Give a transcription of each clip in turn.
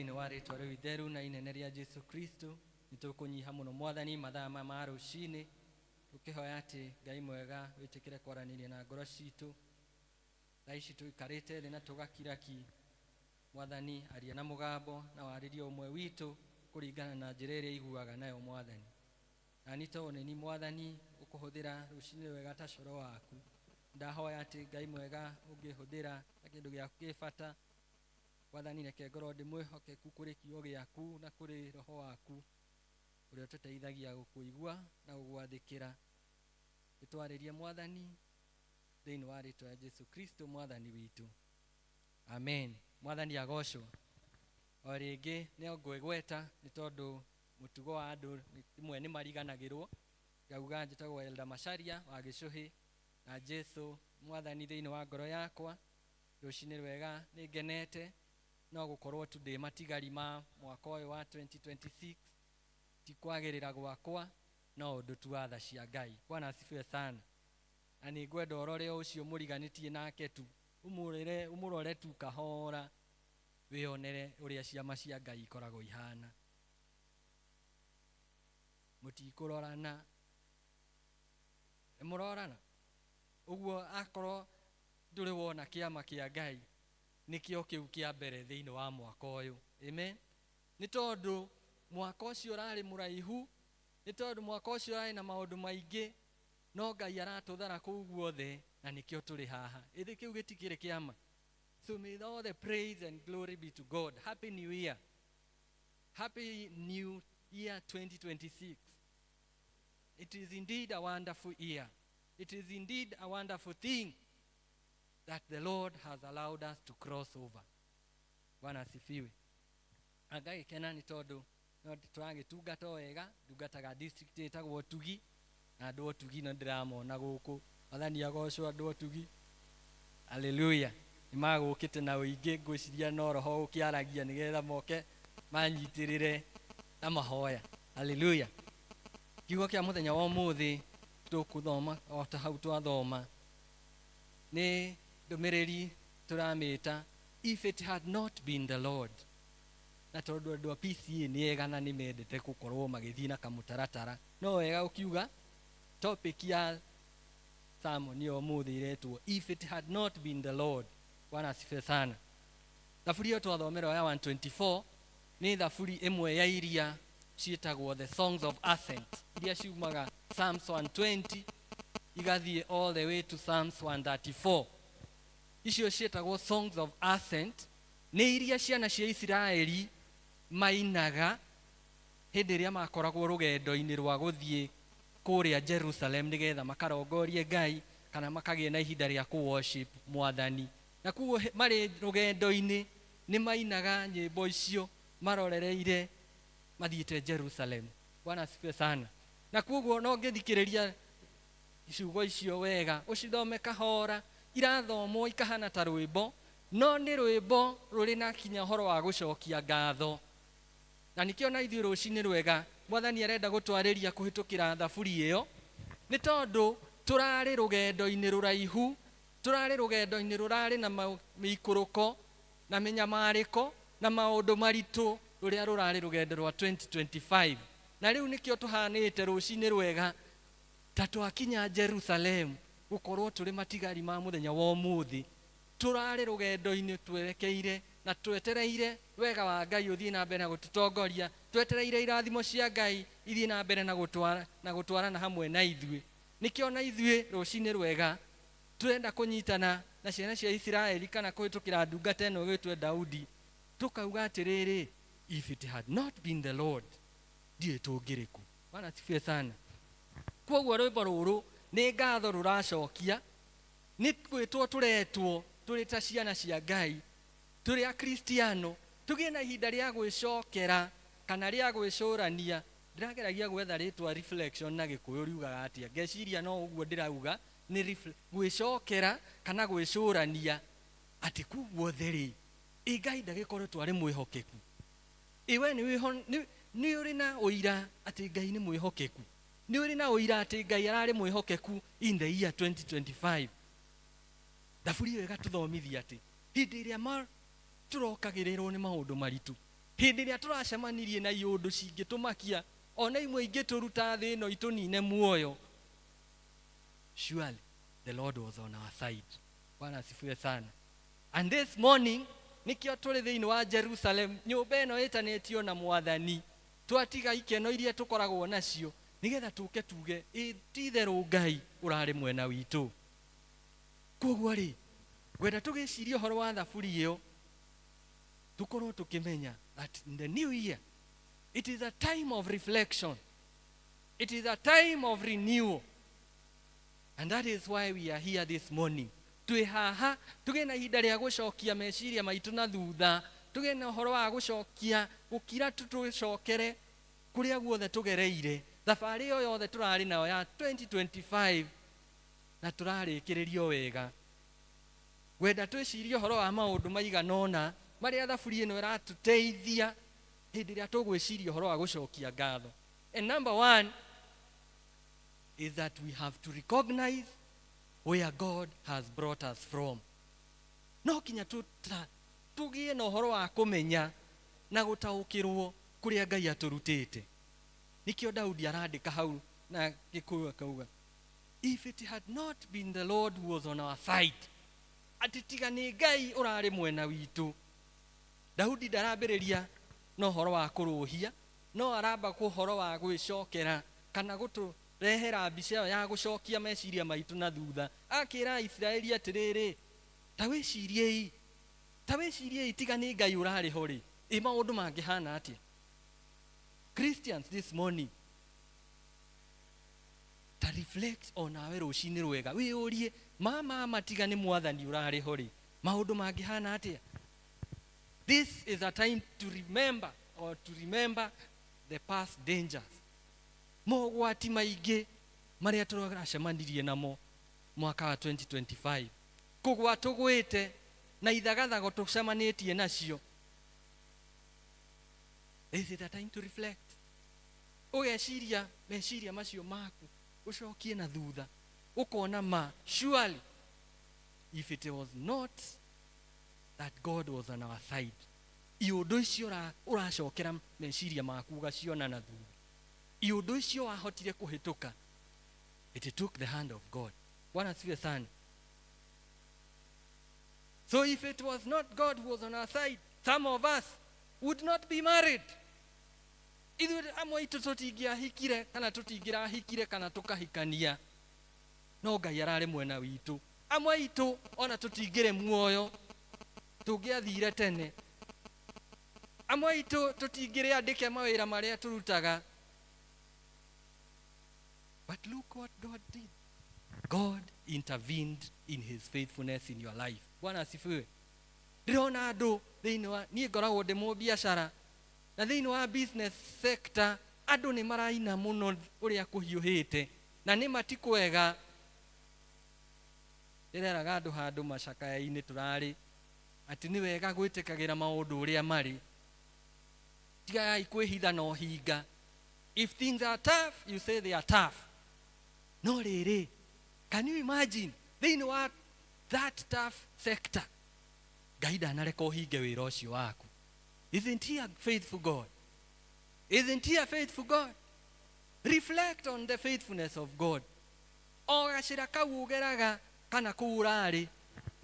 Thĩinĩ wa rĩtwa rĩu itheru na inene rĩa Jesu Kristo, nĩ tũkũnyiha mũno Mwathani mathaa maya ma rũcinĩ, tũkĩhoya atĩ Ngai mwega wĩtĩkĩre kwaranĩria na ngoro citũ. Thaa ici tũikarĩte thĩ na tũgakira ki. Mwathani, aria na mũgambo na warĩrie ũmwe witũ kũringana na njĩra ĩrĩa iguaga nayo Mwathani. Na ni tondũ nĩ ni Mwathani ũkũhũthĩra rũcinĩ rwega ta coro waku. Ndahoya atĩ Ngai mwega ũngĩhũthĩra ta kĩndũ gĩaku kĩ bata. Mwathani, reke ngorwo ndĩ mwĩhokeku kũrĩ kiugo gĩaku na kũrĩ roho waku ũrĩa ũtũteithagia gũkũigua na gũgwathĩkĩra. Ĩtwarĩrie Mwathani thĩinĩ wa rĩtwa rĩa Jesu Kristo Mwathani witũ, amen. Mwathani agocwo. O rĩngĩ nĩ ngwĩgweta nĩ tondũ mũtugo wa andũ rĩmwe nĩ mariganagĩrwo. Ngauga njĩtagwo Elda Macharia wa Gĩcũhĩ, na Jesu Mwathani thĩinĩ wa ngoro yakwa. Rũcinĩ rwega, nĩ ngenete no gũkorwo tu ndĩ matigari ma mwaka ũyũ wa 2026. Ti kwagĩrĩra gwakwa, no ũndũ tu wa tha cia Ngai. Bwana asifiwe sana. Na nĩ ngwenda ũrore o ũcio mũriganĩtie nake tu, ũmũrore, ũmũrore tu kahora, wĩonere ũrĩa ciama cia Ngai ikoragwo ihana. Mũtikũrorana, nĩ mũrorana ũguo. Akorwo ndũrĩ wona kĩama kĩa Ngai, nĩkĩo kĩu kĩa mbere thĩinĩ wa mwaka ũyũ. Amen. Nĩ tondũ mwaka ũcio ũrarĩ mũraihu, nĩ tondũ mwaka ũcio ũrarĩ na maũndũ maingĩ, no Ngai aratũthara kũu guothe, na nĩkĩo tũrĩ haha. Ĩthĩ kĩu gĩtikĩrĩ kĩama? So may all the praise and glory be to God. Happy New Year, happy New Year 2026. It is indeed a wonderful year. It is indeed a wonderful thing that the Lord has allowed us to cross over. Bwana asifiwe. Ngagĩkena nĩ tondũ no tũragĩtungata o wega. Ndungataga district ĩtagwo Ũtugi, na andũ a Ũtugi no ndĩramona gũkũ. Mwathani agocwo. Andũ a Ũtugi, haleluya, nĩ magũkĩte na ũingĩ. Ngwĩciria no roho ũkĩaragia nĩgetha moke manyitĩrĩre na mahoya. Haleluya. Kiugo kĩa mũthenya wa ũmũthĩ tũkũthoma o ta hau twathoma, nĩ ndũmĩrĩri tũramĩta "If It Had Not Been the Lord". Na tondũ andũ a PCA nĩ ega na nĩ mendete gũkorwo magĩthiĩ na kamũtaratara, no wega ũkiuga topic ya sermon ya ũmũthĩ iretwo "If It Had Not Been the Lord". Bwana asifiwe sana. Thaburi ĩyo twathomera ya 124 nĩ thaburi ĩmwe ya iria ciĩtagwo the Songs of Ascent, iria ciumaga Psalms 120 igathiĩ all the way to Psalms 134. Icio ciĩtagwo Songs of Ascent, nĩ iria ciana cia Isiraeli mainaga hĩndĩ ĩrĩa makoragwo rũgendo-inĩ rwa gũthiĩ kũrĩa Jerusalem nĩgetha makarongorie Ngai kana makagĩe na ihinda rĩa kũ worship Mwathani. Na koguo marĩ rũgendo-inĩ nĩ mainaga nyĩmbo icio marorereire mathiĩte Jerusalem. Bwana asifiwe sana. Na koguo no ngĩthikĩrĩria ciugo icio wega, ũcithome kahora, irathomwo ikahana ta rwĩmbo, no nĩ rwĩmbo rũrĩ na kinya ũhoro wa gũcokia ngatho. Na nĩkĩo na ithuĩ rũcinĩ rwega Mwathani arenda gũtwarĩria kũhĩtũkĩra thaburi ĩyo, nĩ tondũ tũrarĩ rũgendo-inĩ rũraihu, tũrarĩ rũgendo-inĩ rũrarĩ na mĩikũrũko na mĩnyamarĩko na maũndũ maritũ, rũrĩa rũrarĩ rũgendo rwa 2025. Na rĩu nĩkĩo tũhanĩte rũcinĩ rwega ta twakinya Jerusalem. Gũkorwo tũrĩ matigari ma mũthenya wa ũmũthĩ, tũrarĩ rũgendo-inĩ twerekeire na twetereire wega wa Ngai ũthiĩ na mbere na gũtũtongoria, twetereire irathimo cia Ngai ithiĩ na mbere na gũtwara na gũtwarana hamwe na ithuĩ. Nĩkĩo na ithuĩ rũcinĩ rwega tũrenda kũnyitana na ciana cia Isiraeli kana kũhĩtũkĩra ndungata ĩno ĩgwĩtwo Daudi, tũkauga atĩrĩrĩ, "If it had not been the Lord, ndiũĩ tũngĩrĩ kũ." Bwana asifiwe sana. Koguo rwĩmbo rũrũ nĩ ngatho rũracokia, nĩ gwĩtwo tũretwo tũrĩ ta ciana cia Ngai, tũrĩ Akristiano, tũgĩe na ihinda rĩa gwĩcokera kana rĩa gwĩcũrania. Ndĩrageragia gwetha rĩtwa reflection na Gĩkũyũ riugaga atĩa, ngeciria no ũguo ndĩrauga nĩ gwĩcokera kana gwĩcũrania, atĩ kũu guothe rĩ, ĩ Ngai ndagĩkoretwo arĩ mwĩhokeku? Ĩ we nĩ ũrĩ na ũira atĩ Ngai nĩ mwĩhokeku? Nĩ ũrĩ na ũira atĩ Ngai ararĩ mwĩhokeku in the year 2025? Thaburi ĩyo ĩgatũthomithia atĩ hĩndĩ ĩrĩa tũrokagĩrĩrwo nĩ maũndũ maritũ, Hĩndĩ ĩrĩa tũracemanirie na iũndũ cingĩtũmakia ona imwe ingĩtũruta thĩ ĩno itũnine muoyo, surely the Lord was on our side. Bwana asifiwe sana. And this morning nikĩo tũrĩ thĩinĩ wa Jerusalem, nyũmba ĩno ĩtanĩtio na Mwathani. Twatiga ikeno iria tũkoragwo nacio nĩgetha tũke tuge ĩ ti-itherũ Ngai ũrarĩ mwena witũ. Koguo rĩ, ngwenda tũgĩcirie ũhoro wa thaburi ĩyo, tũkorwo tũkĩmenya that in the new year it is a time of reflection, it is a time of renewal, and that is why we are here this morning. Twĩ haha tũgĩe na ihinda rĩa gũcokia meciria maitũ na thutha, tũgĩe na ũhoro wa gũcokia gũkira tu tũcokere kũrĩa guothe tũgereire thabarĩ ĩyo yothe tũrarĩ nayo ya 2025 na tũrarĩkĩrĩrio wega. Ngwenda twĩcirie ũhoro wa maũndũ maigana ũna marĩa thaburi ĩno ĩratũteithia hĩndĩ ĩrĩa tũgwĩciria ũhoro wa gũcokia ngatho. And number one is that we have to recognize where God has brought us from. No kinya tũgĩe na ũhoro wa kũmenya na gũtaũkĩrwo kũrĩa Ngai atũrutĩte. Nĩkĩo Daudi arandĩka hau na Gĩkũyũ akauga, if it had not been the Lord who was on our side, atĩ tiga nĩ Ngai ũrarĩ mwena witũ. Daudi ndarambĩrĩria na ũhoro wa kũrũhia, no aramba ũhoro wa gwĩcokera kana gũtũrehera mbica ĩyo ya gũcokia meciria maitũ na thutha. Akĩra Isiraeli atĩrĩrĩ, ta wĩciriei, ta wĩciriei tiga nĩ Ngai ũrarĩ ho rĩ, ĩ maũndũ mangĩhana atĩa? Christians this morning, ta reflect onawe rũcinĩ rwega, wĩyũrie mama tiga nĩ Mwathani ũrarĩ ho rĩ, maũndũ mangĩhana atĩa? This is a time to remember or to remember the past dangers. Mogwati maingĩ marĩa tũracemanirie namo mwaka wa 2025, kũgwa tũgwĩte na ithagathago tũcemanĩtie nacio. This is a time to reflect. Ũgeciria meciria macio maku ũcokie na thutha, ũkona ma surely if it was not that God was on our side, iũndũ icio ũracokera meciria maku ũgaciona na thutha, iũndũ icio wahotire kũhĩtũka, it took the hand of God. Bwana asifiwe sana. So if it was not God who was on our side, some of us would not be married. Ithuĩ amwe aitũ tũtingĩahikire kana tũtingĩrahikire kana tũkahikania, no Ngai ararĩ mwena witũ. Amwe aitũ ona tũtingĩrĩ muoyo, tũngĩathire tene. Amwe aitũ tũtingĩrĩ andĩke mawĩra marĩa tũrutaga. But look what God did. God intervened in his faithfulness in your life. Bwana asifiwe. Ndĩrona andũ thĩinĩ wa, niĩ ngoragwo ndĩ mũbiacara, na thĩinĩ wa business sector andũ nĩ maraina mũno ũrĩa kũhiũhĩte, na nĩ matikwega. Ndĩreraga andũ handũ macakaya-inĩ tũrarĩ atĩ nĩ wega gwĩtĩkagĩra maũndũ ũrĩa marĩ, tigai kwĩhitha na ũhinga. If things are tough, you say they are tough. No rĩrĩ, can you imagine thĩinĩ wa that tough sector Ngai ndanareka ũhinge wĩra ũcio waku? Isn't he a faithful God? Isn't he a faithful God? Reflect on the faithfulness of God. O gacĩra kau ũgeraga kana kũu ũrarĩ,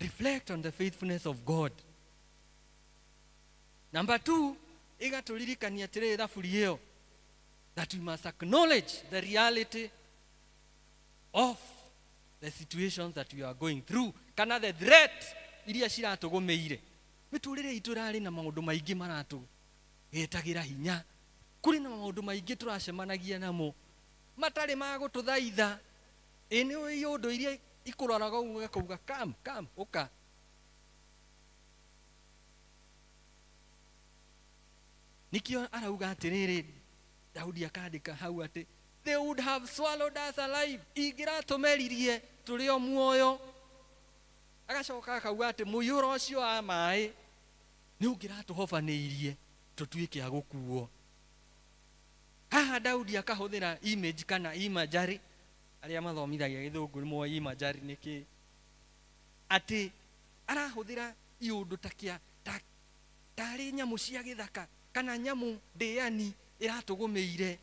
reflect on the faithfulness of God. Number two, ĩgatũririkania atĩrĩrĩ thaburi ĩyo, that we must acknowledge the reality of the situations that we are going through, kana the threat iria ciratũgũmĩire. Mĩtũrĩre itũ ĩrarĩ na maũndũ maingĩ maratũgĩtagĩra hinya, kũrĩ na maũndũ maingĩ tũracemanagia namo matarĩ ma gũtũthaitha. Ĩ nĩ iũndũ iria ikũroraga ũguo ũgakauga come, come, ũka. Nĩkĩo arauga atĩrĩrĩ, Daudi akandĩka hau atĩ they would have swallowed us alive, ingĩratũmeririe tũrĩ o muoyo. Agacoka akauga atĩ mũiyũro ũcio wa maĩ nĩ ũngĩratũhobanĩirie tũtuĩke a gũkuo. Haha Daudi akahũthĩra image kana imagery, arĩa mathomithagia gĩthũngũ nĩ moĩ imagery nĩ kĩ, atĩ arahũthĩra iũndũ ta kĩa, ta, tarĩ nyamũ cia gĩthaka Kana nyamũ ndĩani ĩratũgũmĩire.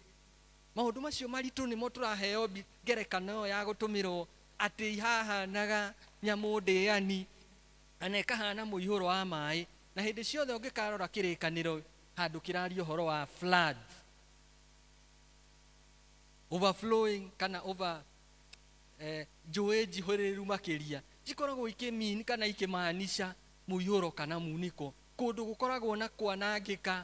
Maũndũ macio maritũ nĩmo tũraheo ngerekano ĩyo ya gũtũmĩrwo atĩ ihahanaga nyamũ ndĩani kana ĩkahana mũihũro wa maĩ. Na hĩndĩ ciothe ũngĩkarora kĩrĩkanĩro handũ kĩraria ũhoro wa floods, overflowing kana over njũĩ njihũrĩrĩru makĩria, cikoragwo ikĩmean kana ikĩmaanisha mũihũro kana muniko, kũndũ gũkoragwo na kwanangĩka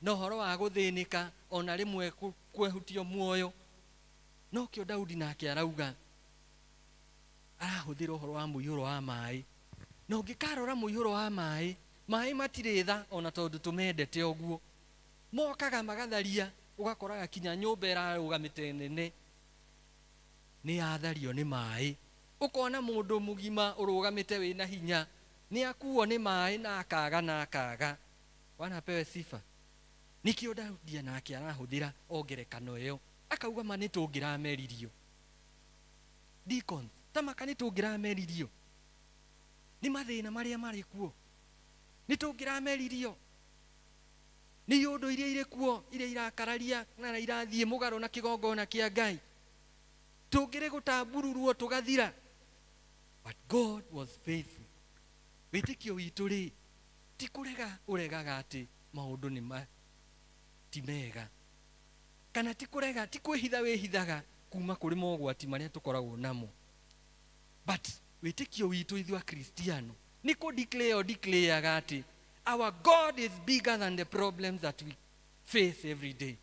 na ũhoro wa gũthĩnĩka ona rĩmwe kwehutio muoyo. Nokĩo Daudi nake arauga arahũthĩra ũhoro wa mũihũro wa maĩ. Na ũngĩkarora mũihũro wa maĩ, maĩ matirĩ tha ona tondũ tũmendete ũguo, mokaga magatharia, ũgakoraga kinya nyũmba ĩrarũgamĩte nene nĩ yathario nĩ maĩ. Ũkona mũndũ mũgima ũrũgamĩte wĩna hinya nĩ akuo nĩ maĩ na akaga na akaga. Bwana apewe sifa. Nikĩo Daudi nake arahũthĩra o ngerekano ĩyo, akauga ma nĩ tũngĩrameririo. Deacons, ta maka nĩ tũngĩrameririo nĩ mathĩna marĩa marĩ kuo, nĩ tũngĩrameririo nĩ iũndũ iria irĩ kuo iria irakararia na irathiĩ mũgarũ na kĩgongona kĩa Ngai, tũngĩrĩ gũtambururwo tũgathira. But God was faithful. Wĩtĩkio witũ rĩ, ti kũrega ũregaga atĩ maũndũ nĩ ti mega, kana ti kũrega, ti kwĩhitha wĩhithaga kuma kũrĩ mogwati marĩa tũkoragwo namo. But wĩtĩkio witũ ithuĩ Akristiano nĩ kũ declare declareaga atĩ our God is bigger than the problems that we face every day.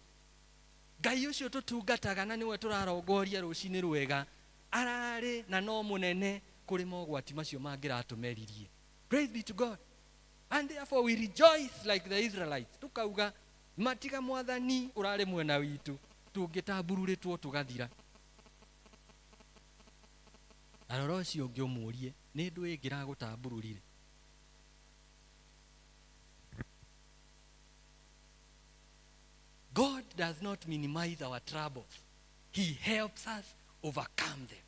Ngai ũcio tũtungataga na nĩwe tũrarongoria rũcinĩ rwega, ararĩ na no mũnene kũrĩ mogwati macio mangĩratũmeririe. Praise be to God. And therefore we rejoice like the Israelites. Tukauga matiga mwathani ũrarĩ mwena witũ, tũngĩtambururĩtwo tũgathira. Na rora ũcio ũngĩ ũmũrie, nĩ ndũĩ ĩngĩragũtambururire? God does not minimize our troubles. He helps us overcome them.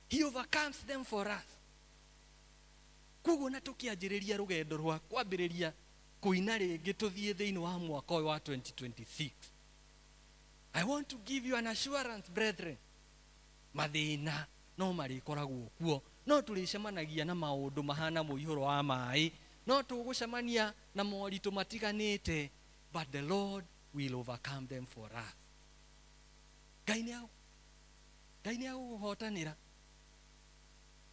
He overcomes them for us. Koguo na tũkĩanjĩrĩria rũgendo rwa kwambĩrĩria kũina rĩngĩ tũthiĩ thĩinĩ wa mwaka ũyũ wa 2026, I want to give you an assurance, brethren. Mathĩna no marĩkoragwo kuo, no tũrĩcemanagia na maũndũ mahana mũihũro wa maĩ, no tũgũcemania na moritũ matiganĩte, but the Lord will overcome them for us. Ngai nĩ agũkũhotanĩra.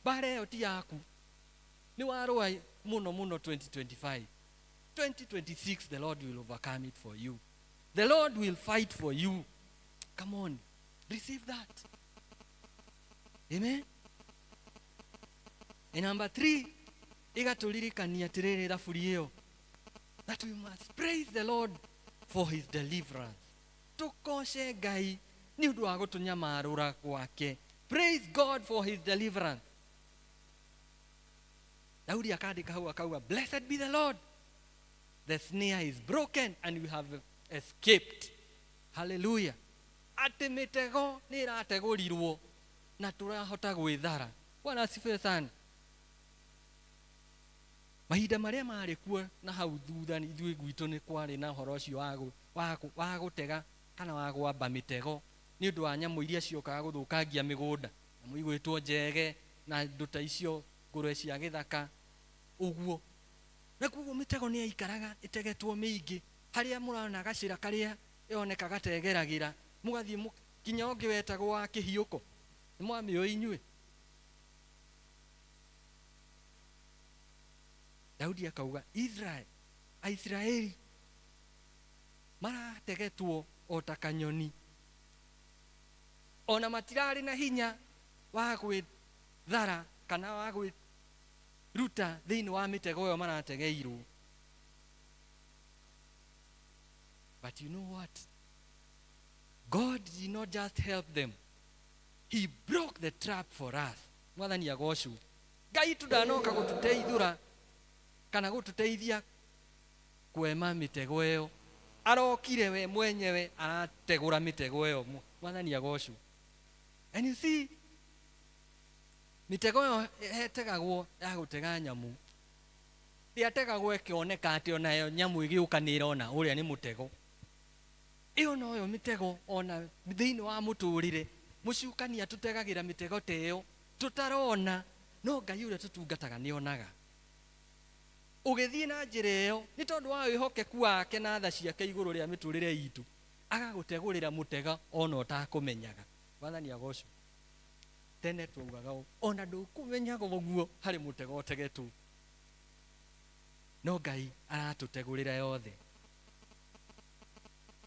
Mbara ĩyo ti yaku, nĩ warũa mũno mũno 2025. 2026 the Lord will overcome it for you. The Lord will fight for you. Come on, receive that. Amen. And number 3, igatũririkania atĩrĩrĩ thaburi ĩyo, that we must praise the Lord for his deliverance. Tũgoce Ngai nĩ ũndũ wa gũtũnyamarũra gwake. Praise God for his deliverance. Daudi akandĩka hau akauga, blessed be the Lord, the snare is broken and we have escaped. Hallelujah. Atĩ mĩtego nĩ ĩrategũrirwo na tũrahota gwĩthara. Bwana asifiwe sana. Mahinda marĩa marĩ kuo na hau thutha ithuĩ gwitũ nĩ kwarĩ na ũhoro ũcio wa gũtega kana wa gwamba mĩtego nĩ ũndũ wa nyamũ iria ciokaga gũthũkangia mĩgũnda, nyamũ igwĩtwo njege na indo ta icio, ngũrwe cia gĩthaka ũguo. Na koguo mĩtego nĩ yaikaraga ĩtegetwo mĩingĩ, harĩa mũrona gacĩra karĩa yoneka gategeragĩra, mũgathiĩ kinya ũngĩ wetagwo wa kĩhiũko, nĩ mwamĩũĩ inyuĩ. Daudi akauga Israel, Aisiraeli marategetwo o ta kanyoni, ona matirarĩ na hinya wa gwĩthara kana wa gwĩruta thĩinĩ wa mĩtego ĩyo marategeirwo. But you know what? God did not just help them. He broke the trap for us. Mwathani agocwo. Ngai tu ndanoka gũtũteithũra kana gũtũteithia kwema mĩtego ĩyo, arokire we mwenyewe arategũra mĩtego ĩyo. Mwathani agocwo. And you see, mĩtego ĩyo ĩtegagwo ya gũtega nyamũ. Rĩategagwo ĩkĩoneka atĩ onayo nyamũ ĩgĩũka nĩ ĩrona ũrĩa nĩ mũtego. Ĩyo noyo mĩtego ona thĩinĩ wa mũtũrĩre. Mũcukani atũtegagĩra mĩtego ta ĩyo tũtarona, no Ngai ũrĩa tũtungataga nĩ onaga. Ũgĩthiĩ na njĩra ĩyo nĩ tondũ wa wĩhokeku wake na tha ciake igũrũ rĩa mĩtũrĩre itũ, agagũtegũrĩra mũtego ona ũtakũmenyaga. Mwathani agocwo. Tene twaugaga ũũ, ona ndũkũmenyaga ũguo harĩ mũtego ũtegetwo. No Ngai aratũtegũrĩra yothe.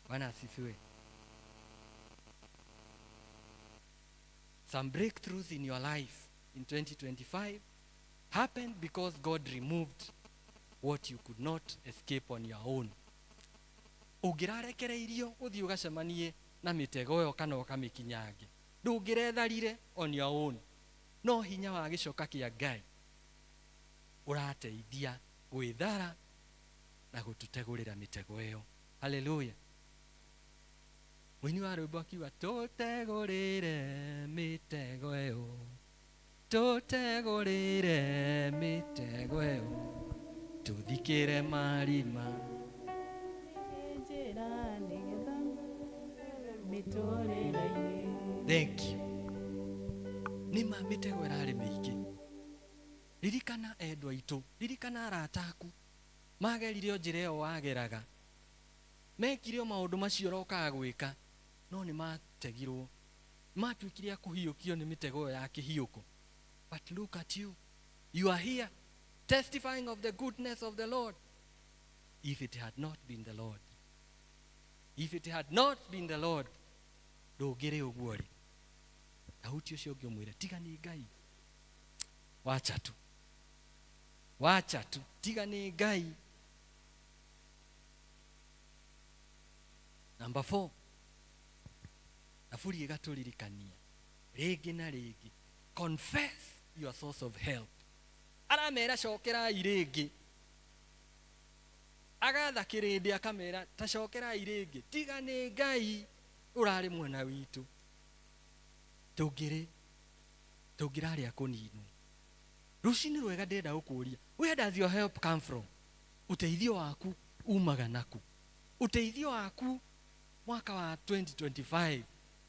Bwana asifiwe. Some breakthroughs in your life in 2025 happened because God removed what you could not escape on your own. Ũngĩrarekereirio ũthiĩ ũgacemanie na mĩtego ĩyo kana ũkamĩkinyange, ndũngĩretharire on your own. No hinya wa gĩcoka kĩa Ngai ũrateithia gwĩthara na gũtũtegũrĩra mĩtego ĩyo. Haleluya. Mũini wa rwĩmbo akiuga, tũtegũrĩre mĩtego ĩyo, tũtegũrĩre mĩtego ĩyo, tũthikĩre marima. Njĩra nĩgetha mĩtũrĩre-inĩ. Thank you. Nĩma mĩtego ĩrarĩ mĩingĩ. Ririkana endwa aitũ, ririkana arata aku magerire o njĩra ĩyo wageraga, mekire o maũndũ macio ũrokaga gwĩka, no nĩ mategirwo, matuĩkire a kũhiũkio nĩ mĩtego ĩyo ya kĩhiũko. But look at you, you are here testifying of the goodness of the Lord. If it had not been the Lord, if it had not been the Lord, ndũngĩrĩ ũguo rĩ. Daudi ũcio ũngĩ ũmwĩre, tiga nĩ Ngai, wacha tu, wacha tu, tiga nĩ Ngai. Number 4, Thaburi ĩgatũririkania rĩngĩ na rĩngĩ, confess your source of help. Aramera cokerai rĩngĩ, agatha kĩrĩndĩ akamera ta cokerai rĩngĩ, tiga nĩ Ngai ũrarĩ mwena witũ, tũngĩrarĩa kũninwo. Rũcinĩ rwega ndĩrenda gũkũria, where does your help come from? Ũteithio waku umaga naku? Ũteithio waku mwaka wa 2025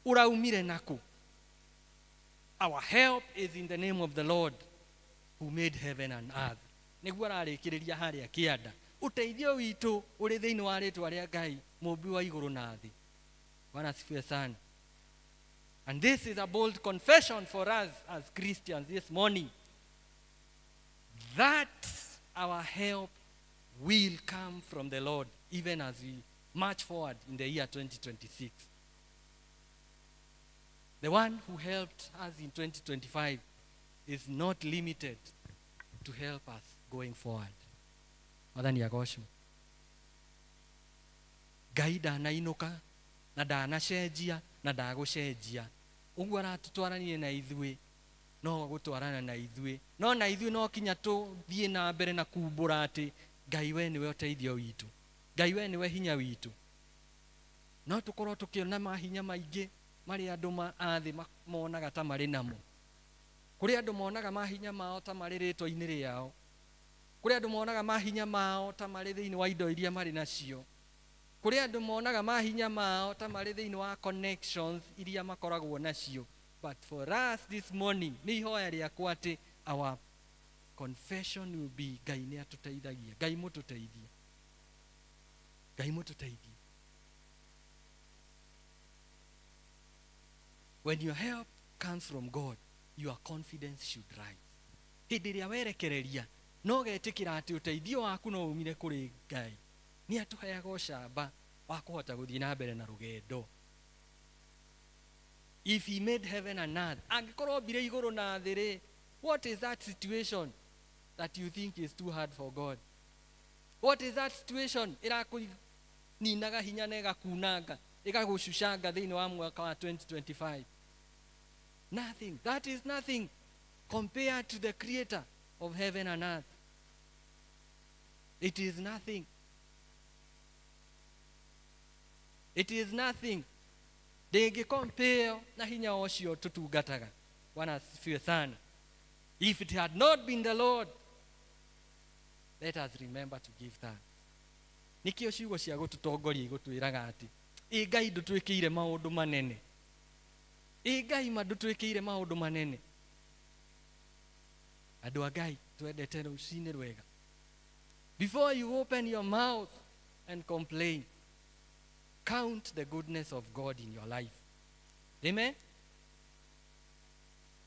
ũraumire naku? Our help is in the name of the Lord who made heaven and earth. Nĩguo ararĩkĩrĩria harĩa kĩanda. Ũteithio witũ ũrĩ thĩinĩ wa rĩtwa rĩa Ngai, mũmbi wa igũrũ na thĩ. Bwana asifiwe sana. And this is a bold confession for us as Christians this morning, that our help will come from the Lord even as we march forward in the year 2026. The one who helped us in 2025 is not limited to help us going forward. Mwathani agocwo. Ngai ndanainũka na ndanacenjia na ndagũcenjia. Ũguo aratũtwaranire na ithuĩ, no gũtwarana na ithuĩ. No na ithuĩ no kinya tũthiĩ na mbere na kumbũra atĩ Ngai we nĩwe ũteithio witũ, Ngai we nĩwe hinya witũ. No tũkorwo tũkĩona mahinya maingĩ marĩa andũ a thĩ monaga ta marĩ namo. Kũrĩ andũ monaga mahinya mao ta marĩ rĩtwa-inĩ rĩao. Kũrĩ andũ monaga mahinya mao ta marĩ thĩinĩ wa indo iria marĩ nacio. Kũrĩ andũ monaga mahinya mao ta marĩ thĩinĩ wa connections iria makoragwo nacio. But for us this morning, nĩ ihoya rĩakwa atĩ our confession will be Ngai nĩ atũteithagia, Ngai mũtũteithie, Ngai mũtũteithie. When your help comes from God, your confidence should rise. Hĩndĩ ĩrĩa werekereria no getĩkĩra atĩ ũteithio waku no umire kũrĩ Ngai, nĩ atũheaga ũcamba wa kũhota gũthiĩ na mbere na rũgendo. If he made heaven and earth, angĩkorwo ombire igũrũ na thĩ rĩ, what is that situation that you think is too hard for God? What is that situation ĩrakũninaga hinya na ĩgakunanga, ĩgagũcucanga thĩinĩ wa mwaka wa 2025? Nothing. That is nothing compared to the creator of heaven and earth. It is nothing. It is nothing. Ndĩngĩcompare na hinya ũcio tũtungataga. Bwana asifiwe sana. If it had not been the Lord, Let us remember to give thanks. Nĩkĩo ciugo cia gũtũtongoria igũtwĩraga atĩ ĩ Ngai ndũtwĩkĩire maũndũ manene, ĩ Ngai ma ndũtwĩkĩire maũndũ manene. Andũ a Ngai twendete rũcinĩ rwega. Before you open your mouth and complain, count the goodness of God in your life. Amen.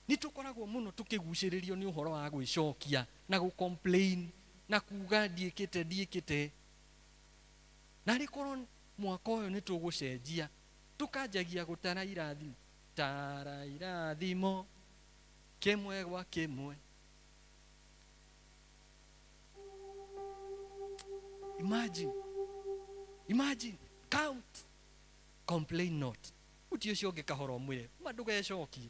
Nĩ tũkoragwo mũno tũkĩgucĩrĩrio nĩ ũhoro wa gwĩcokia na gũ-complain na kuga ndiĩkĩte ndiĩkĩte. Na rĩkorwo mwaka ũyũ nĩ tũgũcenjia, tũkanjagia gũtara irathimo, tara irathimo kĩmwe gwa kĩmwe. Imagine, imagine, count, complain not. Uti ũcio ũngĩ kahora ũmwĩre ma ndũgecokie,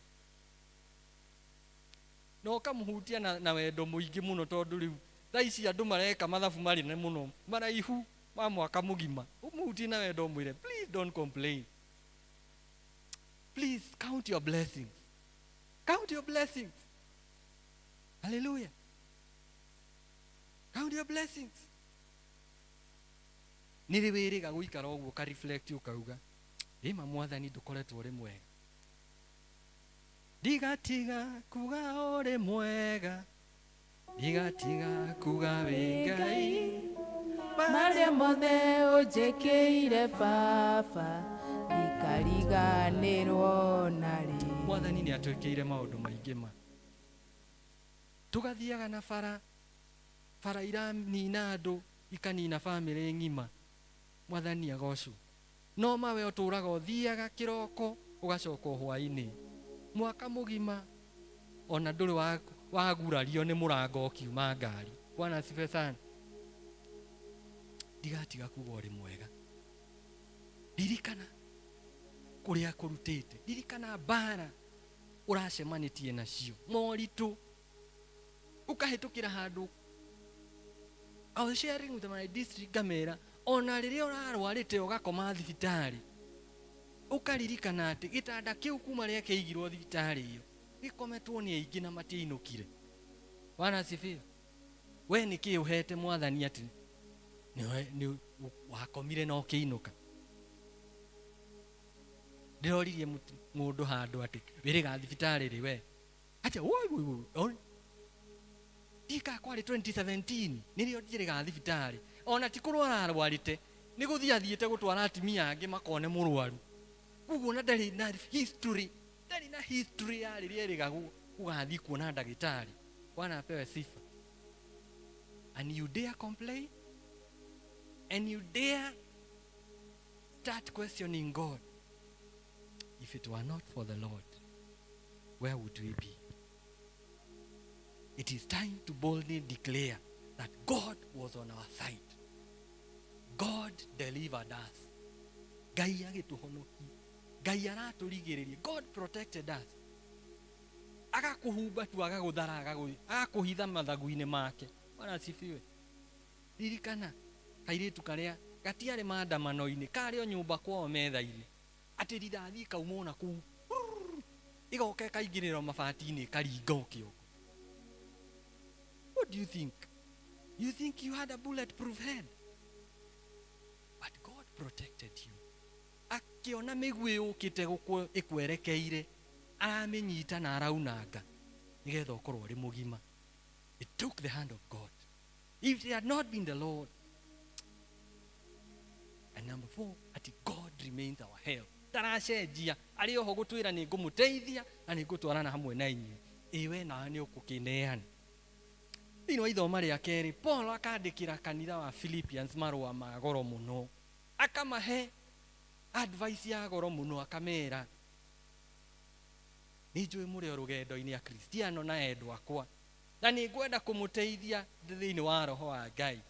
na ũkamũhutia na wendo mũingĩ mũno, tondũ rĩu thaa ici andũ mareka mathabu marĩ mũno maraihu ma mwaka mũgima. Ũmũhutie na wendo ũmwĩre please don't complain, please count your blessings, count your blessings. Hallelujah. Count your blessings. Nĩ rĩ wĩrĩga gũikara ũguo ũka reflect ũkauga ĩma mwathani ndũkoretwo ũrĩ mwega, ndigatiga kuga ũrĩ mwega, ndigatiga kuga wĩ Ngai, marĩa mothe ũnjĩkĩire baba ndikariganĩrwo narĩ. Mwathani nĩ atwĩkĩire maũndũ maingĩ ma tũgathiaga na bara bara iranina andũ ikanina bamĩrĩ ng'ima. Mwathani agocwo. No mawe ũtũraga ũthiaga kĩroko ũgacoka hwaĩ-inĩ mwaka mũgima, ona ndũrĩ wagurario nĩ mũrango ũkiuma ngari. Bwana asifiwe sana. Ndigatiga kuga ũrĩ mwega. Ririkana kũrĩa kũrutĩte, ririkana mbara ũracemanĩtie nacio, moritũ ũkahĩtũkĩra handũ. I was sharing with my district ngamera ona rĩrĩa ũrarwarĩte ũgakoma thibitarĩ ũkaririkana atĩ gĩtanda kĩu kuma rĩa kĩigirwo thibitarĩ ĩyo gĩkometwo nĩ aingĩ na matiainũkire. Bwana asifiwe. We nĩ kĩĩ ũhete mwathani atĩ nĩ wakomire na ũkĩinũka? Ndĩroririe mũndũ handũ atĩ wĩrĩga thibitarĩ rĩ we atĩ woi woi woi ndika kwarĩ 2017 nĩrĩo njĩrĩga thibitarĩ, ona ti kũrwara arwarĩte, nĩ gũthiĩ athiĩte gũtwara atumia angĩ makone mũrwaru. Koguo na ndarĩ na history, ndarĩ na history ya rĩrĩa ĩrĩga gũgathiĩ kuona ndagĩtarĩ. Bwana apewe sifa. And you dare complain, and you dare start questioning God. If it were not for the Lord, where would we be? It is time to boldly declare that God was on our side. God delivered us. Ngai agĩtũhonokia, Ngai aratũrigĩrĩria. God protected us. Agakũhumba tu, agagũthara, agakũhitha mathagu-inĩ make. Bwana asifiwe. Ririkana kairĩtu karĩa gatiarĩ maandamano-inĩ, karĩ o nyũmba kwao metha-inĩ, atĩ rithathi kauma ona kũu igoka ĩkaingĩrĩrwo mabati-inĩ ĩkaringa o kĩongo. What do you think? You think you had a bulletproof head? But God protected you. Akĩona mĩguĩ yũkĩte ĩkwerekeire, aramĩnyita na araunanga nĩgetha ũkorwo ũrĩ mũgima. It took the hand of God. If it had not been the Lord. And number 4, ati God remains our help. Ndaracenjia, arĩ oho gũtwĩra nĩ ngũmũteithia na nĩ ngũtwarana hamwe na inyuĩ. Ĩ we nawe nĩ ũkũkĩneana. Thĩinĩ wa ithoma rĩa kerĩ, Paul akandĩkĩra kanitha wa Philippians marũa ma goro mũno, akamahe advice ya goro mũno, akamera nĩ njũĩ mũrĩ o rũgendo-inĩ Akristiano na endwa akwa, na nĩ ngwenda kũmũteithia thĩinĩ wa roho wa Ngai.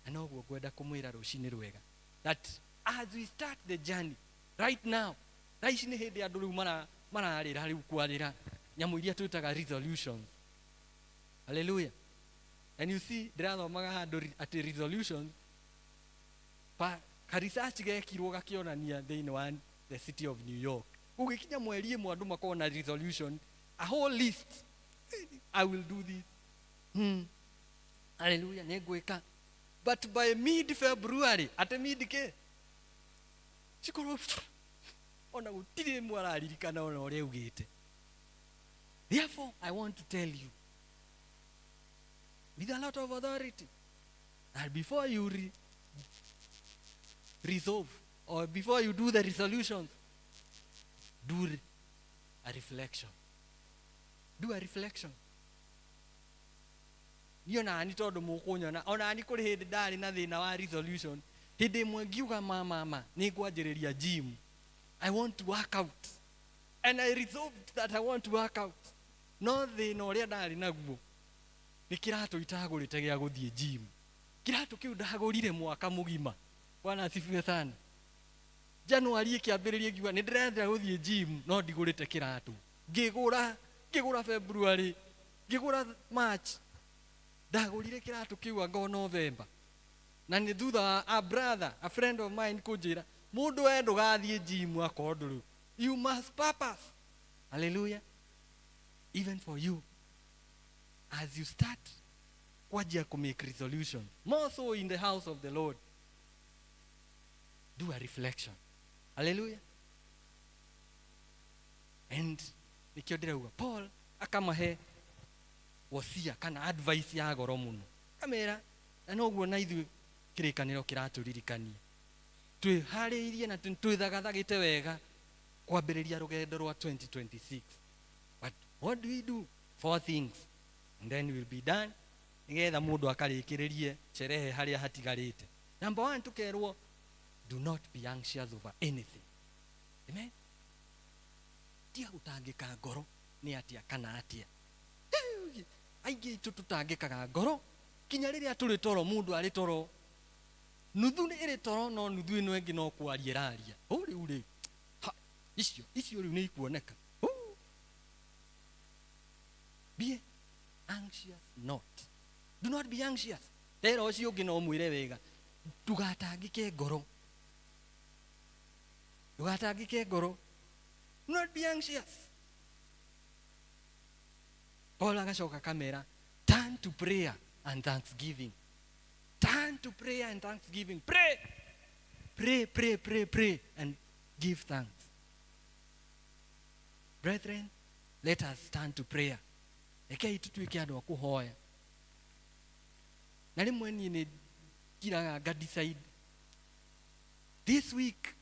Na noguo ngwenda kũmwĩra rũcinĩ rwega that as we start the journey right now, thaa ici nĩ hĩndĩ andũ rĩu mararĩra rĩu kwarĩra nyamũ iria twĩtaga resolutions. Hallelujah. And you see, ndĩrathomaga handũ atĩ resolutions pa ka research gekirwo gakĩonania thĩinĩ wa the city of New York, gũgĩkinya mweri ĩmwe andũ makorwo na resolution, a whole list. I will do this. Haleluya, nĩ ngwĩka. But by mid February, atĩ mid kĩ cikorwo ona gũtirĩ ĩmwe araririkana ona ũrĩa augĩte. Therefore, I want to tell you with a lot of authority that before you resolve or before you do the resolutions, do a reflection. Do a reflection. Niĩ onani tondũ mũkũnyona onani kũrĩ hĩndĩ ndarĩ na thĩna wa resolution. Hĩndĩ ĩmwe ngiuga ma nĩ ngwanjĩrĩria gym. I want to work out, and I resolved that I want to work out, no thĩna ũrĩa ndarĩ naguo nĩ kĩratũ itagũrĩte gĩa gũthiĩ gym. Kĩratũ kĩu ndagũrire mwaka mũgima. Bwana asifiwe sana. January ĩkĩambĩrĩria ngiuga nĩ ndĩrenda gũthiĩ gym, no ndigũrĩte kĩratũ. Ngĩgũra, ngĩgũra February, ngĩgũra March. Ndagũrire kĩratũ kĩu anga November, na nĩ thutha wa a brother, a friend of mine, kũnjĩra, mũndũ we ndũgathiĩ gym akorwo ndũrĩ, you must purpose. Hallelujah. Even for you, as you start kwanjia ku make resolution, more so in the house of the Lord, do a reflection. Hallelujah. And nikio ndĩrauga Paul akamahe wosia kana advice ya goro mũno, kamera na noguo na ithuĩ kĩrĩkanĩro kĩratũririkania twĩharĩirie na twĩthagathagĩte wega kwambĩrĩria rũgendo rwa 2026. But what do we do? Four things and then we'll be done, nĩgetha mũndũ akarĩkĩrĩrie sherehe harĩa hatigarĩte. Number one, tukerwo do not be anxious over anything. Amen. Tiga gũtangĩka ngoro nĩ atĩa kana atĩa. Aingĩ aitũ tũtangĩkaga ngoro kinya rĩrĩa tũrĩ toro. Mũndũ arĩ toro, nuthu nĩ ĩrĩ toro, no nuthu ĩno ĩngĩ no kwaria ĩraria. Ũ rĩu rĩ ha, icio icio rĩu nĩ ikuoneka. Ũ. Be anxious not, do not be anxious. Ndera ũcio ũngĩ no mwĩre wega, ndũgatangĩke ngoro, ndũgatangĩke ngoro. Do not be anxious. Paul agacoka kamera, turn to prayer and thanksgiving. Turn to prayer and thanksgiving. Pray, pray, pray, pray, pray and give thanks. Brethren, let us turn to prayer. Rekei tutuĩke andũ a kũhoya. Na rĩmwe niĩ nĩ ngiraga nga decide this week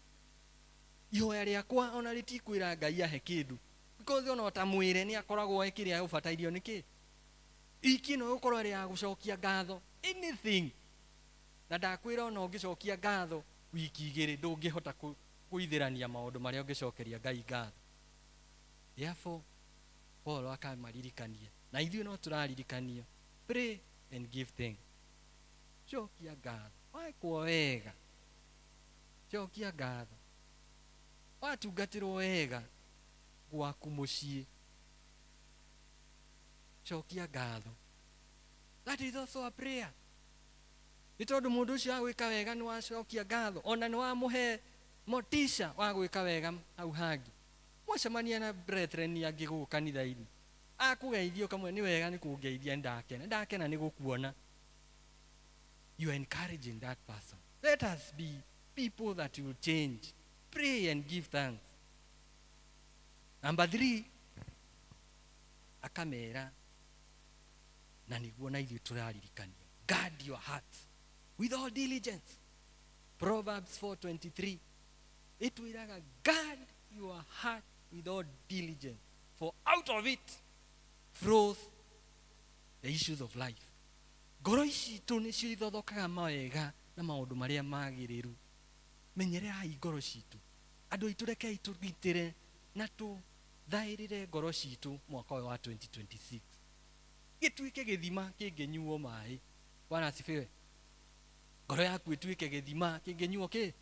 ihoya rĩakwa ona rĩtikwĩra Ngai ahe kĩndũ, because ona ũtamwĩre nĩ akoragwo e kĩrĩa ũbatairio nĩ kĩ iki ĩno ĩgũkorwo ĩrĩ ya gũcokia ngatho, anything. Na ndakwĩra ona ũngĩcokia ngatho wiki 2, ndũngĩhota kũithĩrania maũndũ marĩa ũngĩcokeria Ngai ngatho. Therefore, Paul akamaririkania na ithuĩ no tũraririkanio, pray and give thanks. Cokia ngatho wekwo wega, cokia ngatho watungatĩrwo wega gwaku mũciĩ, cokia ngatho. That is also a prayer, nĩ tondũ mũndũ ũcio agwĩka wega nĩ wacokia ngatho, ona nĩ wamũhe motisha wa gwĩka wega hau hangĩ. Mwacemania na brethren angĩ gũkũ kanitha-inĩ, akũgeithia ũkamwe nĩ wega nĩ kũngeithia, ndakena, ndakena nĩ gũkuona. You are encouraging that person. Let us be people that will change. Pray and give thanks. Number three, akamera na nĩguo na ithuĩ tũraririkanio, guard your heart with all diligence. Proverbs 4:23 ĩtwĩraga, guard your heart with all diligence, for out of it flows the issues of life. Ngoro citũ nĩcio ithothokaga mawega na maũndũ marĩa magĩrĩru. Menyererai ngoro citũ, andũ aitũ. Rekei tũgitĩre na tũthaĩrĩre ngoro citũ mwaka ũyũ wa 2026, gĩtuĩke gĩthima kĩngĩnyuo maĩ. Bwana asifiwe. Ngoro yaku ĩtuĩke gĩthima kĩngĩnyuo kĩ,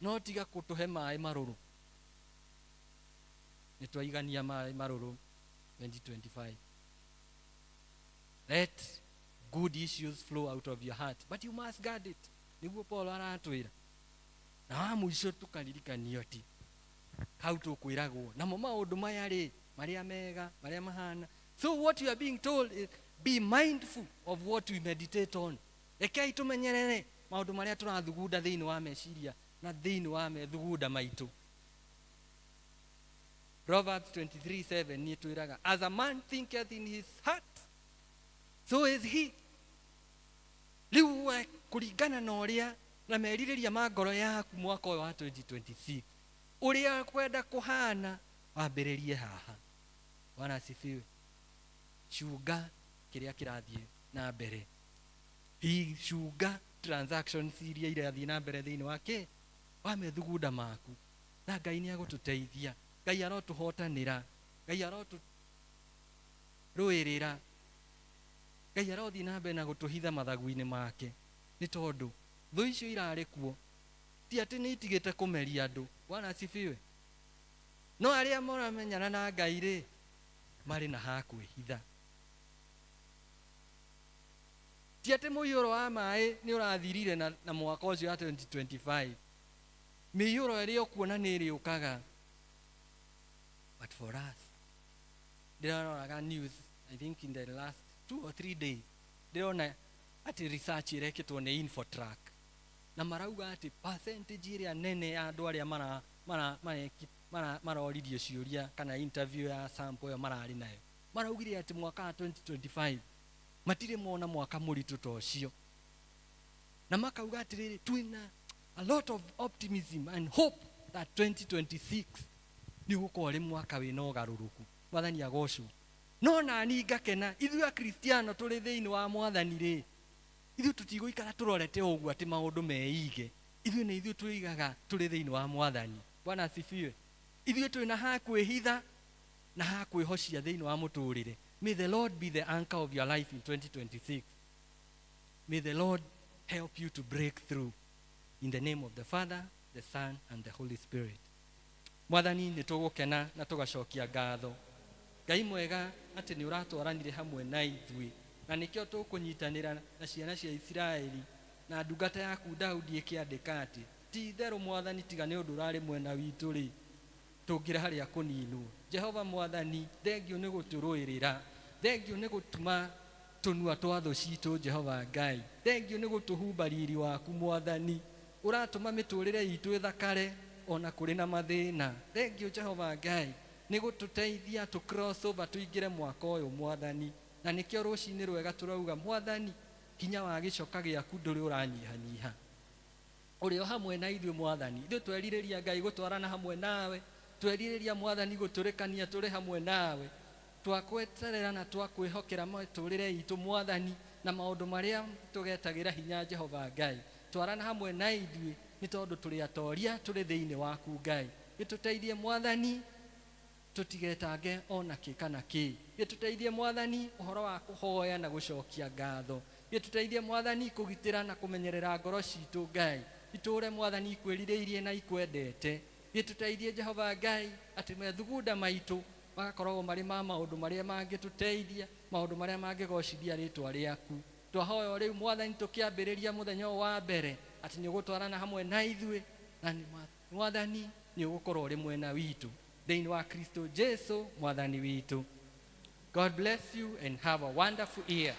no tiga kũtũhe maĩ marũrũ. Nĩ twaigania maĩ marũrũ 2025. Let good issues flow out of your heart, but you must guard it, nĩguo Paul aratwĩra. Na wa mũico tũkaririkanio ti hau tũkwĩragwo namo maũndũ maya rĩ, marĩa mega, marĩa mahana. So what you are being told is be mindful of what we meditate on. Rekei tũmenyerere maũndũ marĩa tũrathugunda thĩinĩ wa meciria na thĩinĩ wa methugunda maitũ. Proverbs 23:7 nĩ twĩraga, as a man thinketh in his heart, so is he. Rĩu we kũringana na ũrĩa na merirĩria ma ngoro yaku mwaka ũyũ wa 2026, ũrĩa kwenda kũhana, wambĩrĩrie haha. Bwana asifiwe. Cunga kĩrĩa kĩrathiĩ na mbere, hi cunga transactions iria irathiĩ na mbere thĩinĩ wa kĩ wa methugunda maku, na Ngai nĩ agũtũteithia. Ngai arotũhotanĩra, Ngai arotũrũĩrĩra, Ngai arothiĩ na mbere na gũtũhitha mathagu-inĩ make, nĩ tondũ thũ icio irarĩ kuo ti atĩ nĩ itigĩte kũmeria andũ. Bwana asifiwe. No arĩa maramenyana na Ngai rĩ, marĩ na ha kwĩhitha. Ti atĩ mũiyũro wa maĩ nĩ ũrathirire na mwaka ũcio wa 2025. Mĩiyũro ĩrĩa ũkuona nĩ ĩrĩũkaga. But for us, ndĩraroraga news, I think in the last 2 or 3 days, ndĩrona atĩ research ĩrekĩtwo nĩ Infotrack, na marauga atĩ percentage ĩrĩa nene ya andũ arĩa maroririo ciũria kana interview ya sample ĩyo mararĩ nayo, maraugire atĩ mwaka wa 2025 matirĩ mona mwaka mũritũ ta ũcio, na makauga atĩrĩrĩ, twĩna a lot of optimism and hope that 2026 nĩ ũgũkorwo ũrĩ mwaka wĩna ũgarũrũku. Mwathani agocwo. No nani ngakena, ithuĩ Akristiano tũrĩ thĩinĩ wa Mwathani rĩ, ithuĩ tũtigũikara tũrorete ũguo atĩ maũndũ meige. Ithuĩ nĩ ithuĩ twĩigaga tũrĩ thĩinĩ wa Mwathani. Bwana asifiwe. Ithuĩ twĩna ha kwĩhitha na ha kwĩhocia thĩinĩ wa mũtũrĩre. May the Lord be the anchor of your life in 2026. May the Lord help you to break through. In the name of the Father, the Son, and the Holy Spirit. Mwathani, nĩ tũgũkena na tũgacokia ngatho. Ngai mwega atĩ nĩ ũratwaranire hamwe na ithuĩ, na nĩkĩo tũkũnyitanĩra na ciana cia Isiraeli na ndungata yaku Daudi ĩkĩandĩka atĩ ti itherũ Mwathani, tiga nĩ ũndũ ũrarĩ mwena witũ rĩ, tũngĩra harĩa kũninwo. Jehova Mwathani, thengio nĩ gũtũrũĩrĩra, thengio nĩ gũtuma tũnua twa thũ citũ. Jehova Ngai, thengio nĩ gũtũhumba riri waku. Mwathani, ũratũma mĩtũrĩre itũ ĩthakare ona kũrĩ na mathĩna. Thengio Jehova Ngai nĩ gũtũteithia tũ cross over tũingĩre mwaka ũyũ Mwathani, na nĩkĩo rũcinĩ rwega tũrauga Mwathani, hinya wa gĩcoka gĩaku ndũrĩ ũranyihanyiha, ũrĩ o hamwe na ithuĩ Mwathani. Ithuĩ twerirĩria Ngai gũtwarana hamwe nawe, twerirĩria Mwathani gũtũrĩkania tũrĩ hamwe nawe, twakweterera na twakwĩhokera mĩtũrĩre itũ Mwathani, na maũndũ marĩa tũgetagĩra hinya. Jehova Ngai, twarana hamwe na ithuĩ, nĩ tondũ tũrĩ atoria tũrĩ thĩinĩ waku Ngai. Gĩtũteithie Mwathani tũtigetange ona kĩ kana kĩ. Gĩtũteithie Mwathani ũhoro wa kũhoya na gũcokia ngatho. Gĩtũteithie Mwathani kũgitĩra na kũmenyerera ngoro citũ Ngai, itũre Mwathani ikwĩrirĩirie na ikwendete. Gĩtũteithie Jehova Ngai atĩ methugunda maitũ magakoragwo marĩ ma maũndũ marĩa mangĩtũteithia, maũndũ marĩa mangĩgocithia rĩtwa rĩaku. Twahoya o rĩu Mwathani, tũkĩambĩrĩria mũthenya ũyũ wa mbere, atĩ nĩ ũgũtwarana hamwe na ithuĩ, na Mwathani nĩ ũgũkorwo ũrĩ mwena witũ thĩinĩ wa Kristo Jesu Mwathani witũ. God bless you and have a wonderful year.